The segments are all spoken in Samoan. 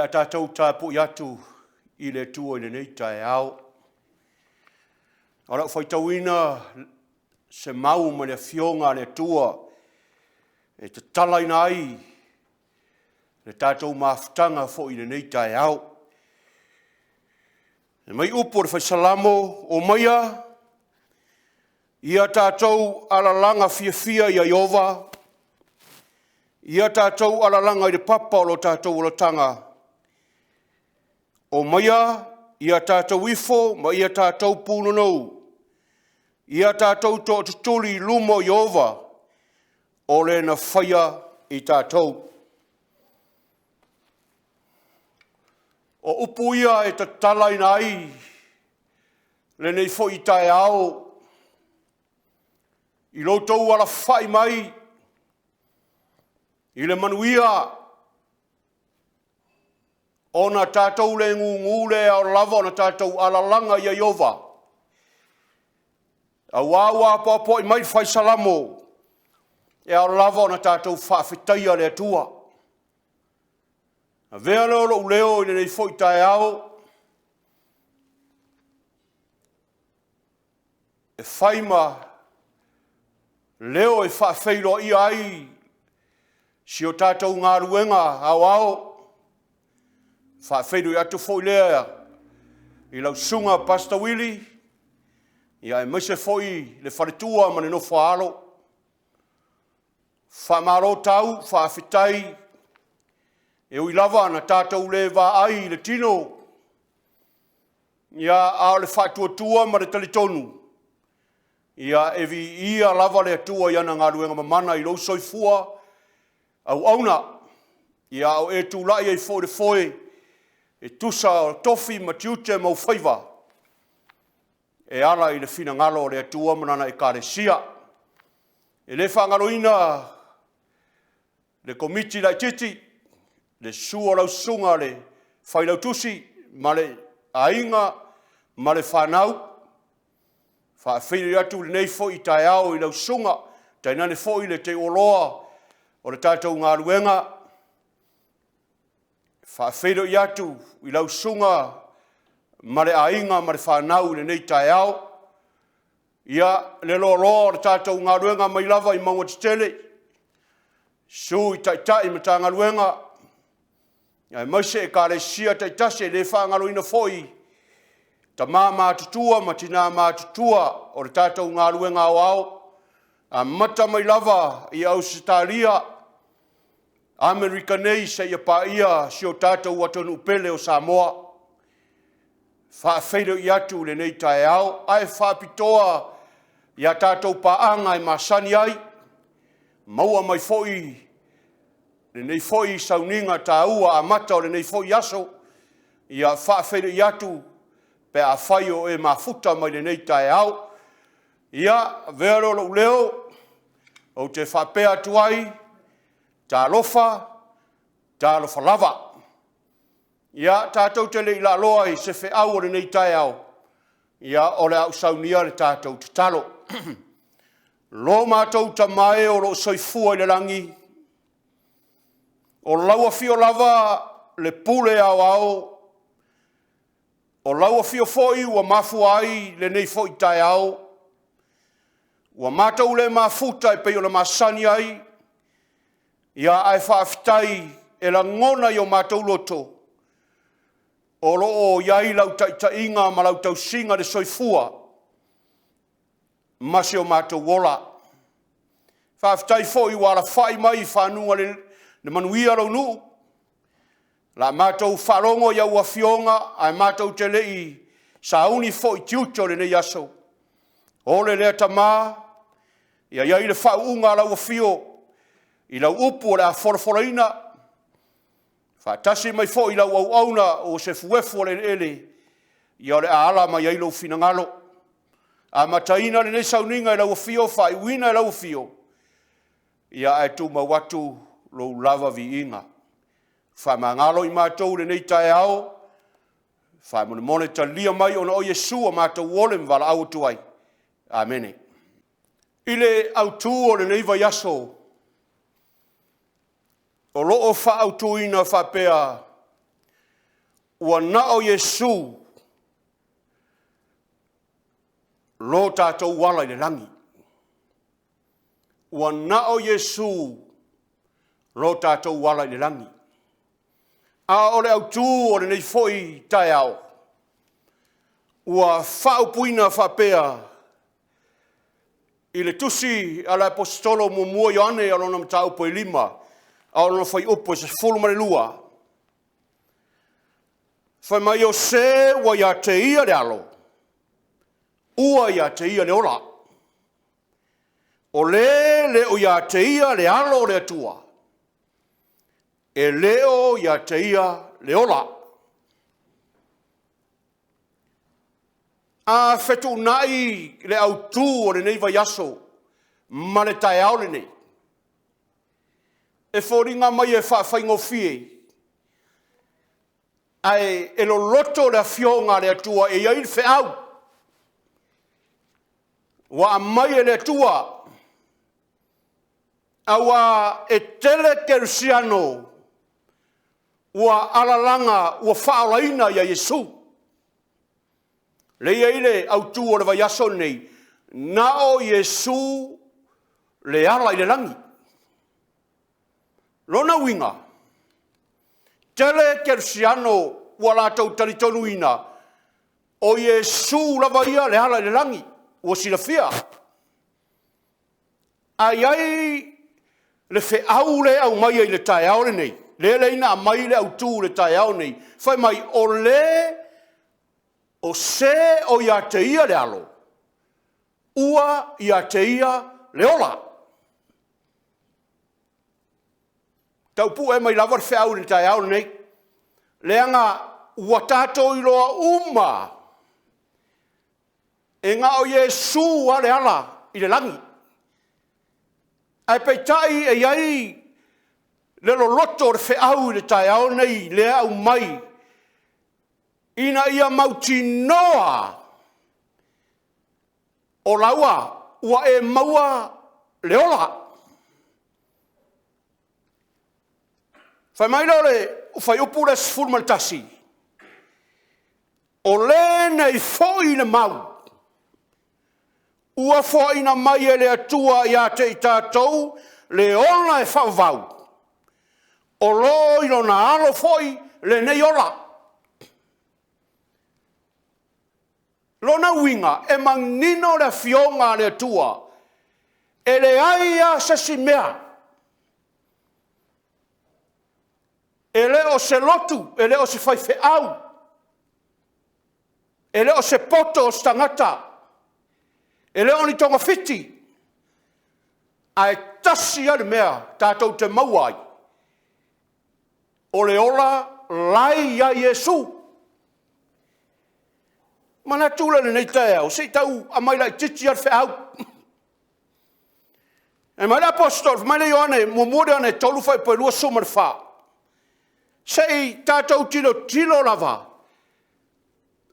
le a tatou tapuai atu i le Atua i lenei taeao. O lau faitauina se mau ma le Afioga a le Atua e tatalaina ai le tatou mafutaga foi i lenei taeao. E mai upu o le Fai Salamo, Omaia, ia tatou alalaga fiafia ia Ieova, ia tatou alalaga i le papa o lo tatou olataga. Omaia, ia tatou ifo ma ia tatou punonou, ia tatou tootutuli i luma o Ieova, o le na faia i tatou. O upu ia e tatalaina ai lenei foi taeao i lo outou alafai mai i le manuia ona tatou le gugu lea e ao lava ona tatou alalaga ia Ieova, aua ua apoapoai mai le Fai Salamo, e ao lava ona tatou faafetaia le Atua. Avea lea o lou leo i lenei foi taeao e fai ma leo e faafeiloaia ai si o tatou galuega aoao. E faafeiloai atu foi lea i lau Susuga Pastor Willie, aemaise foi le faletua ma le nofo a alo. Faamalo tau, faafetai. E ui lava ina tatou le vaai i le tino, ia, a o le faatuatua ma le talitonu, ia, e viia lava le Atua i ana galuega mamana i lou soifua auauna, ia, a o e tulai ai foi i le foe e tusa o tofi ma tiute ma faiva e ala i le finagalo o le Atua ma Lana Ekalesia. E le faagaloina le Komiti Laitiiti, le susu o lau susuga i le Failautusi ma le aiga ma le fanau. Faafeiloai atu i lenei foi taeao i lau susuga, tainane foi le teuoloa o le tatou galuega. Faafeiloai atu i lau susuga ma le aiga ma le fanau i lenei taeao. Ia, le loaloa o le tatou galuega mai lava i mauga tetele, susu i Taitai o Matagaluega, aemaise Ekalesia taitasi. E le faagaloina foi tama matutua ma tina matutua o le tatou galuega aoao, amata mai lava i Ausetalia, Amerika nei seia paia si o tatou atunuu pele o Samoa. Faafeiloai atu i lenei taeao, ae faapitoa i a tatou paaga e masani ai, maua mai foi lenei foi sauniga taua amata o lenei foi aso. Ia faafeiloai atu pe afai o e mafuta mai lenei taeao. Ia, avea lea o lou leo ou te faapea atu ai, talofa, talofa lava. Ia, tatou te le i laaloa i se feau o lenei taeao, ia o le a ou saunia le tatou tatalo. Lo matou Tama e o lo o soifua i le lagi, o lau afio lava le pule aoao, o lau afio foi ua mafua ai lenei foi taeao, ua matou le mafuta e pei ona masani ai, ia ae faafetai e lagona i o matou loto o lo o i ai lau taitaiga ma lau tausiga i le soifua ma si o matou ola. Faafetai foi ua alafai mai i fanuga le manuia lou nuu, la matou faalogo i au afioga ae matou te le i sauni foi i tiute o lenei aso. Ole lea Tama, ia i ai le faauuga a lau afio i lau upu o le a folafolaina, faatasi mai foi lau auauna o se fuefu o le eleele, ia o le a ala mai ai lou finagalo. Amataina lenei sauniga i lau afio, faaiuina i lau afio, ia ae tumau atu lou lava viiga. Faamagalo i matou i lenei taeao, faamolemole talia mai ona o Iesu a matou ole ma valaau atu ai. Amene. I le autu o lenei vaiaso, o lo o faautuina faapea, Ua na o Iesu lo tatou ala i le lagi. Ua na o Iesu lo tatou ala i le lagi. A o le autu o lenei foi taeao, ua faaupuina faapea i le tusi a le Aposetolo muamua Ioane o lona mataupu e 5, a o lona fuaiupu e 12, fai mai o se ua ia te ia le Alo, ua ia te ia le ola. O le le o ia te ia le Alo o le Atua, e le o ia te ia le ola. A fetuunai le autu o lenei vaiaso ma le taeao lenei, e foliga mai e faafaigofie, ae e loloto le Afioga a le Atua e i ai le feau ua aumai e le Atua, aua e tele kerisiano ua alalaga ua faaolaina ia Iesu. Lea e i ai le autu o le vaiaso lenei, na o Iesu le ala i le lagi. Lona uiga, tele kerisiano ua latou talitonuina o Iesu lava ia le ala i le lagi, ua silafia. Ae i ai le feau lea e aumai i le taeao lenei, lea e na aumai le autu i le taeao lenei, fai mai, o le o se o ia te ia le Alo, ua ia te ia le ola. Tau pue mai lava le feau i le taeao lenei, leaga ua tatou iloa uma e na o Iesu lava le ala i le lagi. Ae peitai e i ai le loloto o le feau i le taeao lenei lea e aumai ina ia mautinoa o laua ua e maua le ola. Fai mai lea o le fuaiupu lea 11, o lenei foi le mau ua foaina mai e le Atua ia te i tatou le ola e faavavau, o lo o i lona Alo foi lenei ola. Lona uiga, e manino le Afioga a le Atua, e leai lava se isi mea, e le o se lotu, e le o se faifeau, e le o se poto o se tagata, e le o ni togafiti, ae tasi lava le mea tatou te maua ai, o le ola la e i ai Iesu. Manatu lea i lenei taeao, se i tau aumai laitiiti lava le feau. Fai mai le Aposetolo, fai mai le Ioane, 1 Ioane 3 fuaiupu e 24, se i tatou tilotilo lava,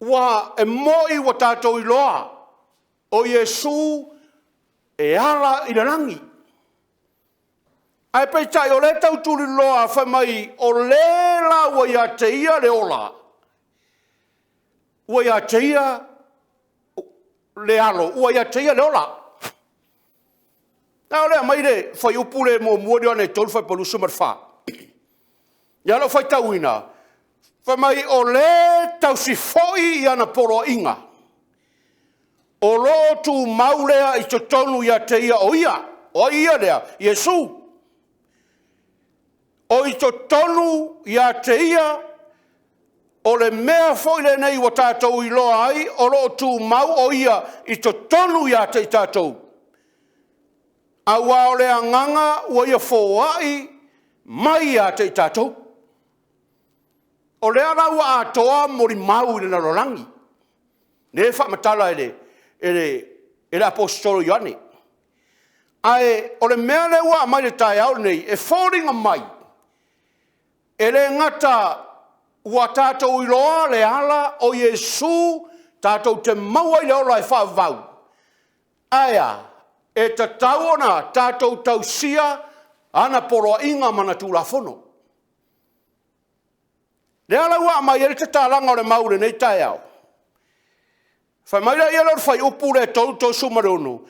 ua e moni ua tatou iloa o Iesu e ala i le lagi. Ae peitai o lea e tau tuliloa fai mai o le la ua ia te ia le ola, ua ia te ia le Alo, ua ia te ia le ola. A o lea e aumai le fuaiupu lea 1 Ioane 3 fuaiupu 24. Ia lou faitauina, fai mai o le tausi foi i ana poloaiga, o lo o tumau lea i totonu ia te ia o ia. O ai ia lea? Iesu. O i totonu ia te ia o le mea foi lenei ua tatou iloa ai o lo o tumau o ia i totonu ia te i tatou, aua o le agaga ua ia foai mai ia te i tatou. O lea la ua atoa molimau i le lalolagi, lea e faamatala e le Aposetolo Ioane. Ae o le mea lea ua aumai i le taeao lenei, e foliga mai e le gata ua tatou iloa le ala o Iesu tatou te maua ai le ola e faavavau, ae a? E tatau ona tatou tausia ana poloaiga ma ana Tulafono. Lea la ua aumai ai le tatalaga o le mau i lenei taeao. Fai mai lea o le fuaiupu lea 3, 36,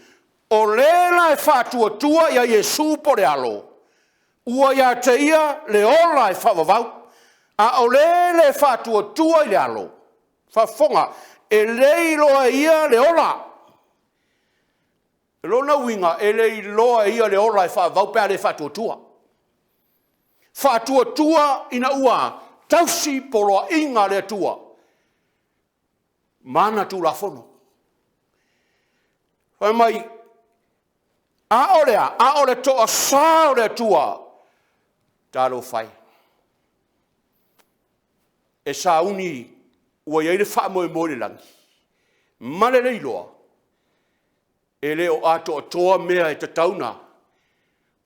o le la e faatuatua ia Iesu po o le Alo, ua ia te ia le ola e faavavau, a o le le faatuatua i le Alo, faafofoga, e le iloa e ia le ola. O lona uiga, e le iloa e ia le ola e faavavau pe a le faatuatua. Faatuatua ina ua tausi poloaiga a le Atua ma ana Tulafono. Fai mai, a o le a? A o le toasa o le Atua, talofa e, e sauni ua i ai le faamoemoe i le lagi ma le le iloa, e le o atoatoa mea e tatau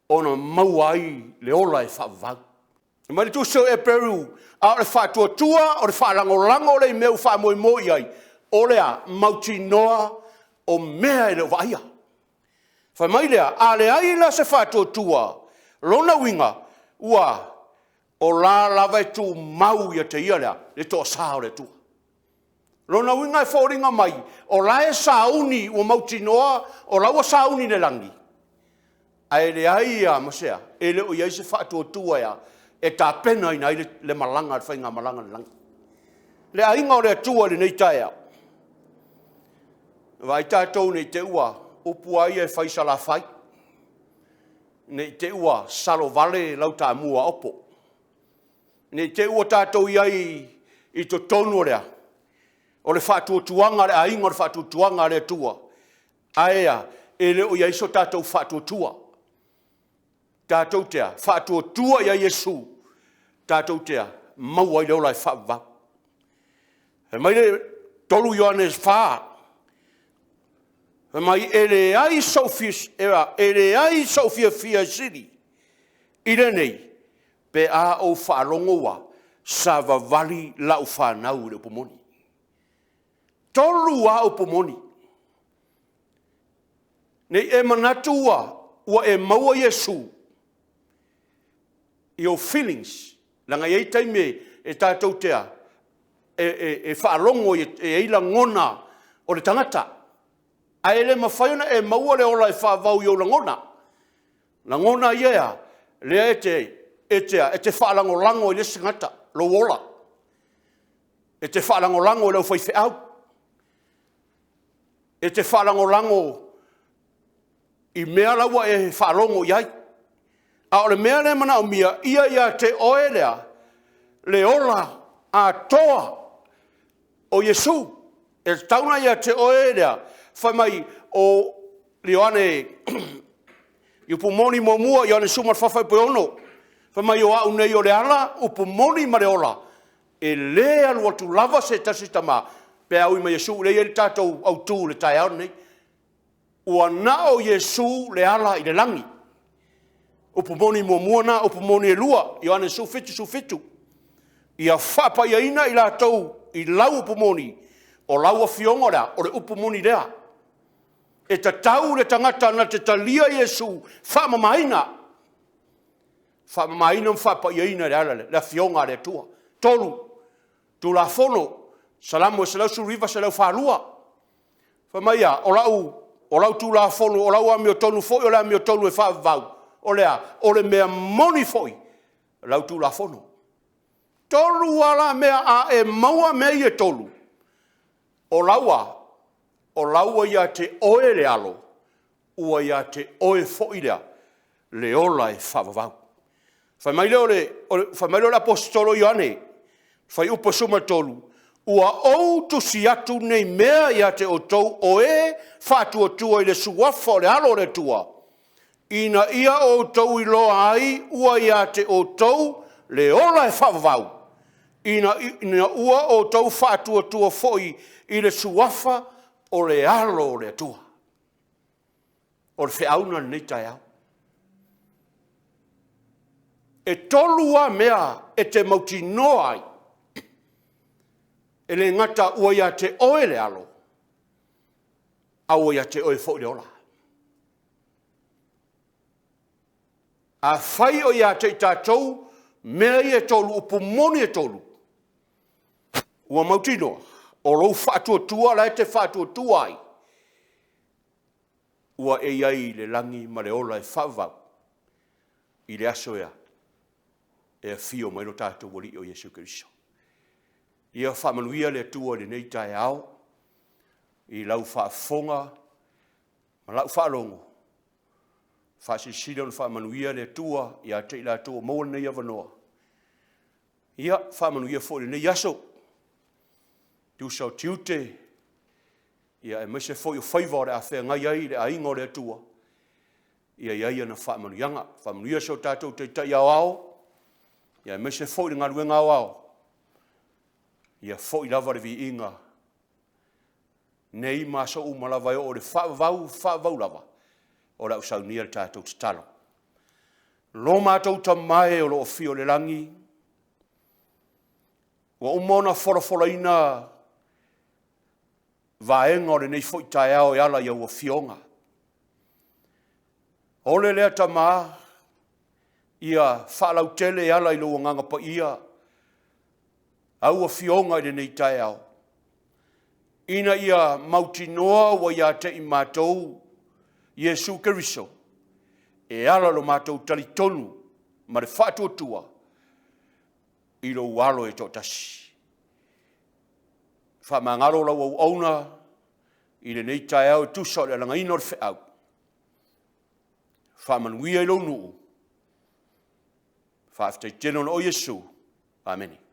ona maua ai le ola e faavavau. Fai mai le Tusi o Eperu, a o le faatuatua o le faalagolago lea i mea ua faamoemoe i ai, o le a? Mautinoa o mea e le o vaaia. Fai mai lea, a leai la se faatuatua, o lona uiga, ua a? O la e lava e tumau ia te ia le a? Le toasa o le Atua. O lona uiga e foliga mai o la e sauni ua mautinoa o la e ua sauni i le lagi, ae leai lava ma se a? E le o i ai se faatuatua e a? E tapenaina ai le malaga a le faigamalaga i le lagi. Le aiga o le Atua i lenei taeao, vaai tatou ne i te i ua… o upu lava ia e fai i Salafai, ne i te i ua salovale lau taamu aopo, ne i te i ua tatou i ai i totonu o le a? O le faatuatuaga o le aiga o le faatuatuaga o le Atua, ae a? E le o i ai so tatou faatuatua. Tatou te a? Faatuatua ia Iesu tatou te a? Maua ai le ola e faavavau. Fai mai le 3 Ioane 4, fai mai, e leai sou fiafia e sili i lenei pe a ou faalogo ua savavali lau fanau i le upu moni. E 3 lava upu moni. Ne i e manatu ua e maua Iesu i ou feelings, leaga e i ai taimi e tatou te a? E faalogo e i ai lagona o le tagata, ae le mafai ona e maua le ola e faavavau i ou lagona. Lagona ia e a? Lea e te a? E te faalagolago i le isi tagata lou ola. E te faalagolago i le aufaifeau, e te faalagolago i mea la ua e faalogo i ai. A o le mea lea e manaomia, ia ia te oe le a? Le ola atoa o Iesu. E tatau ona ia te oe le a? Fai mai o Ioane, upu moni muamua Ioane 14:6, fai mai o au nei o le ala, upu moni ma le ola, e le alu atu lava se tasi i le Tama pe a ui mai ia Iesu. Lea e i ai le tatou autu i le taeao lenei. Ua na o Iesu le ala i le lagi. Upu moni muamua lena. Upu moni lua, Ioane 17, 17, ia faapaiaina i latou i lau upu moni, o lau Afioga o le a? O le upu moni lea. E tatau i le tagata na te talia Iesu, faamamaina, faamamaina ma faapaiaina e le ala lea? Le Afioga a le Atua. 3, Tulafono, Salamo 119, 102, fai mai a? O lau Tulafono o lau amiotonu foi o le amiotonu e faavavau, o le a? O le mea moni foi o lau Tulafono. E 3 lava la mea, a e maua mea ia e 3, o lau a? O la ua ia te oe le Alo, ua ia te oe foi le ola e faavavau. Fai mai lea o le Aposetolo o Ioane, fuaiupu 13, ua ou tusi atu nei mea ia te outou o e faatuatua i le Suafa o le Alo o le Atua, ina ia outou iloa ai ua ia te outou le ola e faavavau, ina ua outou faatuatua foi i le Suafa o le Alo o le Atua. O le feau lena i lenei taeao. E 3 lava mea e te mautinoa ai, e le gata ua ia te oe le Alo, a ua ia te oe foi le ola. Afai o ia te i tatou mea ia e 3, upu moni e 3, Ua mautinoa o lou faatuatua la e te faatuatua ai, ua e i ai i le lagi ma le ola e faavavau i le aso e a? E afio mai ai lo tatou Alii o Iesu Keriso. Ia faamanuia le Atua i lenei taeao i lau faafofoga ma lau faalogo, faasilasila ona faamanuia le Atua ia te i latou ua maua lenei avanoa. Ia faamanuia foi i lenei aso e tusa o tiute aemaise foi o faiva o le a feagai ai le aiga o le Atua, ia i ai ana faamanuiaga. Faamanuia si o tatou Taitai Aoao, aemaise foi le galuega aoao, ia foi lava le viiga nei ma aso uma lava e oo i le faavavau, faavavau lava, o le a ou saunia le tatou tatalo. Lo matou Tama e o lo o afio i le lagi, ua uma ona folafolaina vaega o lenei foi taeao e ala i au afioga. O le lea Tama, ia faalautele e ala i lou Agaga Paia au afioga i lenei taeao, ina ia mautinoa ua ia te i matou Iesu Keriso e ala i lo matou talitonu ma le faatuatua i lou Alo e toatasi. Faamagalo lau auauna i lenei taeao e tusa o le alagaina o le feau, faamanuia i lou nuu, faafetai tele ona o Iesu. Amene.